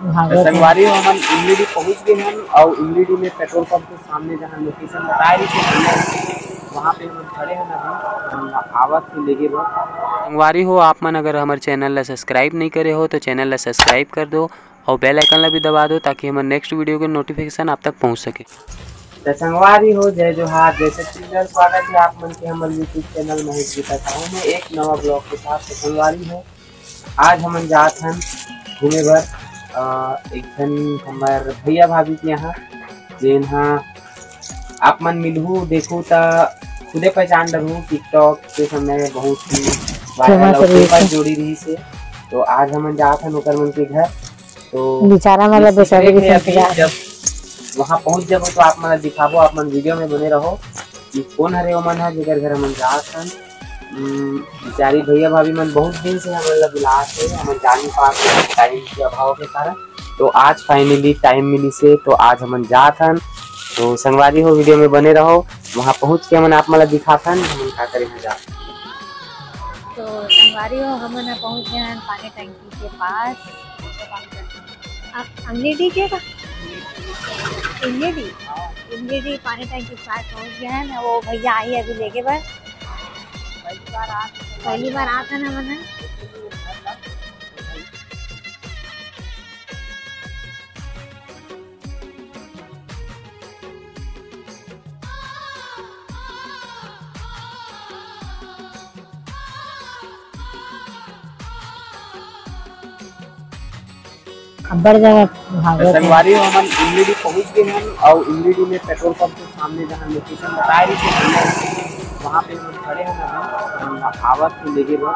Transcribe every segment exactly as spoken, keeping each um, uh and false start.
तो संगवारी हो, हमन इमलीडीह पहुंच गए हन और इमलीडीह में पेट्रोल पंप के सामने जहां लोकेशन बताए रहिस हे, वहां पे हमन खड़े हन अभी। हमन आवत हे लेगे बर। संगवारी हो, आप मन अगर हमर चैनल ला सब्सक्राइब नहीं करे हो तो चैनल ला सब्सक्राइब कर दो और बेल आइकन ला भी दबा दो, ताकि हमर नेक्स्ट वीडियो के नोटिफिकेशन आप तक पहुंच सके। तो संगवारी हो, जय जोहार, जय छत्तीसगढ़। स्वागत है आप मन के हमर YouTube चैनल महेश गीता साहू में एक नवा ब्लॉग के साथ। तो संगवारी हो, आज हमन जात हन घूमे बर, अ, एक ठन हमर भैया भाभी के यहाँ, जेन हा आप मन मिलहू, देखहू त खुदे पहचान डरहू। TikTok के समय बहुत ही viral और famous जोड़ी रहिस हे। तो आज हमन जात हन ओकर मन के घर। तो बेचारा मन ला बेसब्री से इंतजार। जब वहाँ पहुँच जाबो तो आप मन ला दिखाबो, आप मन वीडियो में बने रहो कि कौन हरे ओमन ह जेकर घर हमन जात हन। उम, बेचारी भैया भाभी मन बहुत दिन से हमन ला बुलात हे, हमन जा नहीं पात हे टाइम के अभाव के कारण। तो आज finally टाइम मिलिस हे, तो आज हमन जात हन। तो संगवारी हो, वीडियो में बने रहो, वहाँ पहुँच के हमन आप मन ला दिखात हन हमन का करे हन जात। तो संगवारी हो, हमन ह पहुँच गए हन पानी टंकी के पास। आप अमलेडी के का? इमलीडीह, इमलीडीह पानी टंकी के पास पहुँच गए हन। वो भैया आई अभी लेगे बर। पहली बार आत हन हमन ह। अब्बड़ जगह भागवत हे। संगवारी हो, हमन इमलीडीह पहुंच गए हन और इमलीडीह में पेट्रोल पंप के सामने जहां लोकेशन बताए रहिस हे, वहां पे हमन खड़े हन अभी। हमन आवत हे लेगे बर,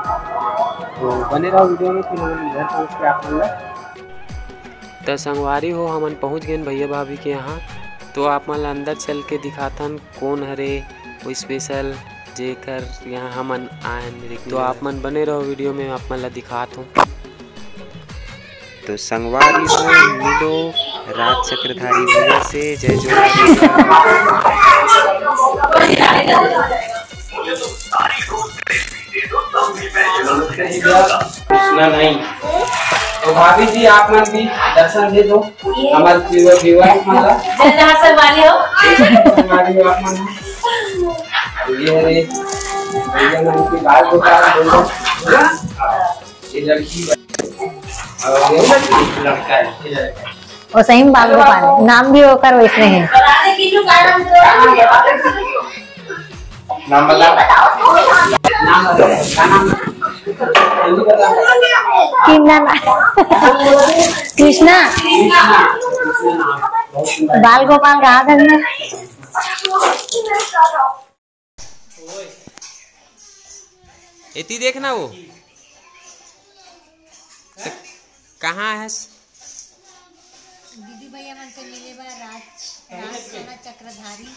तो बने रहो वीडियो में, फिर हमन घर पहुंच के आप मन ला। त संगवारी हो, हमन पहुंच गए भैया भाभी के यहाँ, तो आप मन ला अंदर चल के दिखाथन कौन हरे वो स्पेशल जेकर यहाँ हमन आयन। तो आप मन बने रहो वीडियो में, आप मन ला दिखात हूँ। तो संगवारी हो, मिलो राज चक्रधारी भैया से। जय जोहार। कृष्णा नहीं। तो भाभी जी, आप मन भी दर्शन दे दो हमारे व्यूअर, व्यूअर्स मन ला। जय जहाँ संगवारी हो। संगवारी हो आप मन। ये है भैया मन की बाल गोपाल बोलो। ये लड़की और ये लड़का है, ये लड़का। वो सही में बाल गोपाल, नाम भी ओकर वैसने है। नाम बता। नाम बता। क्या नाम है? जल्दी बता। कृष्णा ना-, कृष्णा। कृष्णा। कृष्णा नाम। बहुत सुंदर। बाल गोपाल कहा था ना? एती देखना वो। त कहाँ है? दीदी भैया मन से मिले बर राज, राज सोना चक्रधारी।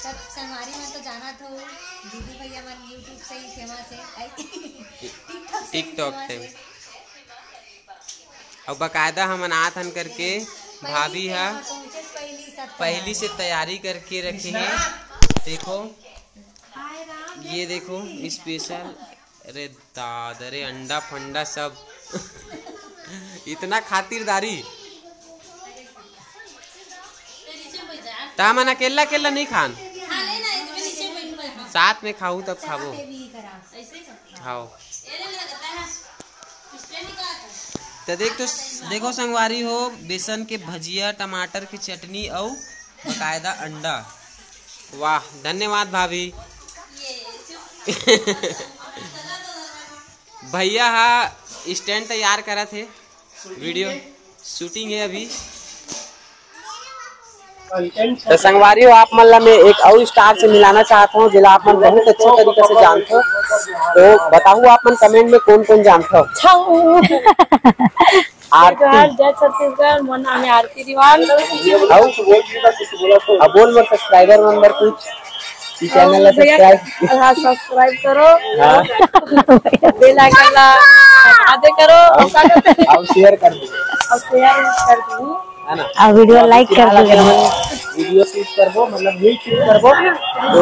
सब संगवारी मन तो जानत हो, दीदी भैया मन YouTube से ही फेमस है। आई, TikTok से ही TikTok फेमस से। है। अउ बकायदा हमन आत हन करके पहली भाभी से हा वहाँ पहुँचे से पहली सब पहली तैयारी। से तैयारी करके रखे हे। देखो, ये देखो स्पेशल। अरे दादा रे, अंडा फंडा सब। इतना खातिरदारी। त हमन अकेला अकेला नहीं खान, साथ में खाहू तब खाबो। खाओ। त देख तो, देखो संगवारी हो, बेसन के भजिया, टमाटर के चटनी अउ बकायदा अंडा। वाह, धन्यवाद भाभी। भैया हा स्टैंड तैयार करत हे, वीडियो शूटिंग है अभी। तो संगवारी हो, आप मन ला मैं एक और स्टार से मिलाना चाहता हूँ, जेला आप मन बहुत अच्छे तरीके से जानते हो। तो बताओ आप मन कमेंट में कौन कौन जानते हो। आरती। जय जोहार, जय छत्तीसगढ़, मोर नाम है आरती दीवान। अउ? अब बोल मोर सब्सक्राइबर मन बर कुछ, ई चैनल ला भैया, सब्सक्राइब। हाँ, सब्सक्राइब करो। हाँ। बेल आइकन ला दबा दे करो। अउ, अउ शेयर कर दो। अउ शेयर कर दो। है ना? अउ वीडियो लाइक कर दो। वीडियो शूट करबो, मतलब रील शूट करबो। तो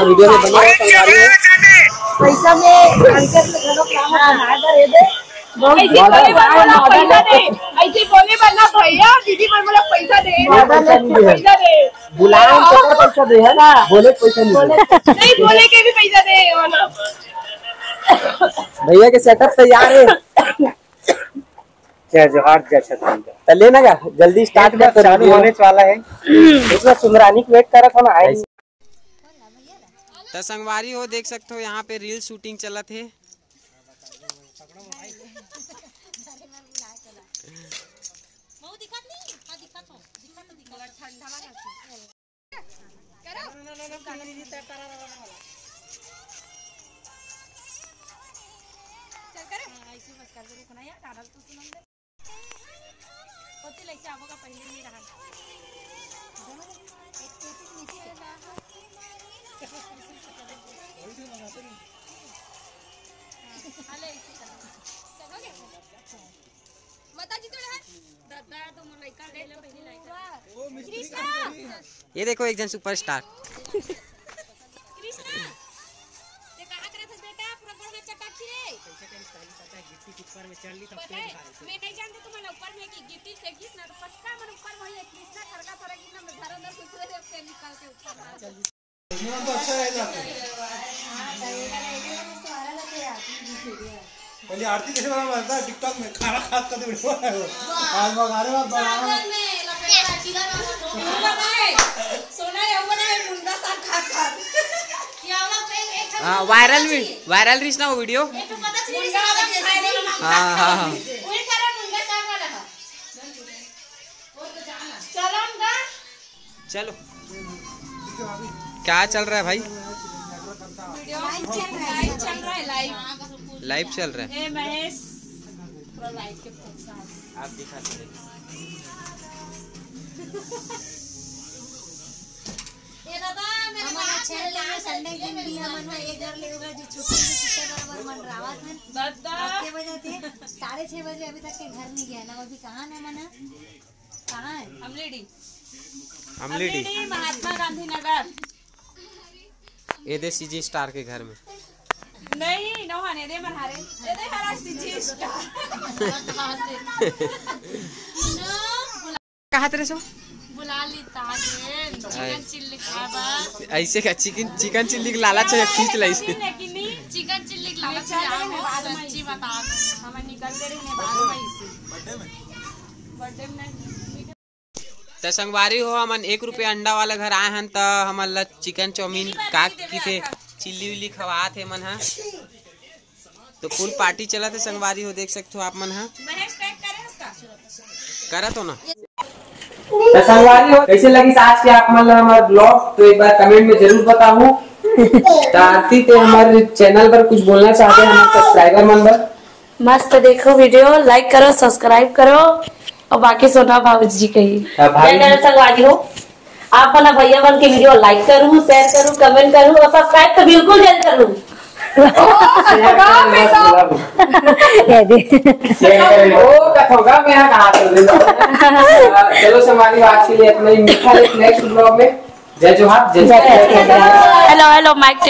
वीडियो में बने रहो, संगवारी हो। पैसा में अंकर से घलो काम है, ना दे दे। ऐसे बोले बर मोला पैसा दे, ऐसे बोले बर ना भैया, दीदी बर मोला पैसा दे, पैसा दे। बुलाए तो पैसा दे, है ना? बोले पैसा नहीं दे। नहीं बोले के भी पैसा दे, है ना? भैया के सेटअप तैयार है। जय जोहार, जय छत्तीसगढ़। तो लेना का जल्दी स्टार्ट कर, चालू होने वाला है। इतना सुंदरानी को वेट करत हो ना, आए। तो संगवारी हो, देख सकते हो यहाँ पे रील शूटिंग चलत है। चल करे। हाँ, ऐसे बस कर दे, रुकना यार, डालल तो सुनम दे। होती लइसे आबो का पहले नहीं रहा। एक पेटी नीचे। हाँ, ले इसे कर। चल, हो गया? माता जी तो रहा। दादा, तो मोर लइका ले ले, पहली लइका। कृष्णा। ये देखो, एक जन सुपरस्टार। कृष्णा, ते कहाँ करत हस बेटा? पूरा गोड़ हाथ चटाक रे। कैसे कहीं साली पता है, गिट्टी के ऊपर में चढ़ ली तब पता है, मैं नहीं जानती तुम्हारे ऊपर में कि गिट्टी से गिस ना, तो पक्का मन ऊपर में ही है। कृष्णा खरका थोड़ा गिरना, मैं घर अंदर घुस रहे थे, निकल के ऊपर आ गया। हाँ, तो अच्छा है ना। हाँ, तो ये वाला, ये वाला तो आ रहा था यार। पहले आरती कैसे बना बनता है TikTok में, खाना खात का तो वीडियो बनाया हो। आज बघारे मत बनाओ। पागल में लपेटा चिल्ला रहा था। सोना ये बना है मुनगा साग खात खात। ये वाला पे एक ठो हाँ, वायरल भी, वायरल रहीस ना वो वीडियो। एक ठो पता चली मुनगा साग वाला खाए नहीं। हाँ, हाँ, हाँ। वही तरह मुनगा साग वाला था। चलो ना। चलो। क्या चल रहा है भाई? वीडियो लाइव चल रहा है, लाइव। लाइव चल रहा है। ए महेश, थोड़ा लाइव के साथ। आप दिखा दो। ये दादा, मेरे हमन बात अच्छा है, ले संडे के दिन भी हमन ह एक घर ले होगा जो छुट्टी के कितना बराबर मन रावत है। दादा। अब के बजे थे? साढ़े छह बजे अभी तक के घर नहीं गया ना, अभी कहाँ ना मन है? कहाँ है? अमलेडी। अमलेडी। अमलेडी, महात्मा गांधी नगर। ये दे सीजी स्टार के घर में। नहीं, नौहान, ये दे मरहारे। ये दे हरा सीजी स्टार। कहाँ तेरे सो? बुला ली ताजे, चिकन चिल्ली खाए बस। ऐसे का चिकन, चिकन चिल्ली के लालच है, खींच ला इसे। चिकन चिल्ली के लालच है, सच्ची बता दो। हम निकल के रहने वाले हैं इसे। बर्थडे में नहीं। त संगवारी हो, हमन एक रुपया अंडा वाला घर आए हन, त हमन ला चिकन चाउमीन का किथे चिल्ली उल्ली खवात हे मन ह। तो फुल पार्टी चलत हे संगवारी हो, देख सकते हो आप मन ह। करत हो ना। तो संगवारी हो, कैसे लगी आज के आप मन ला हमारा ब्लॉग, तो एक बार कमेंट में जरूर बताओ। तो आरती, ते हमारे चैनल पर कुछ बोलना चाहते हैं हमारे सब्सक्राइबर मन बर? मस्त देखो वीडियो, लाइक करो, सब्सक्राइब करो और बाकी सोना बाबूजी कही। हाँ, भाई। जय गणेश संगवारी हो, आप मन भैया मन के वीडियो लाइक करू, शेयर करू, कमेंट करू और सब्सक्राइब तो बिल्कुल जरूर करू। ये दे। शेयर करें। ओ, कथोगा मैं यहाँ कहाँ से दे दो? चलो, संगवारी, आज के लिए इतना ही। मिलता है नेक्स्ट ब्लॉग में। जय जोहार, जय जय जोहार। Hello, hello, mike cheque.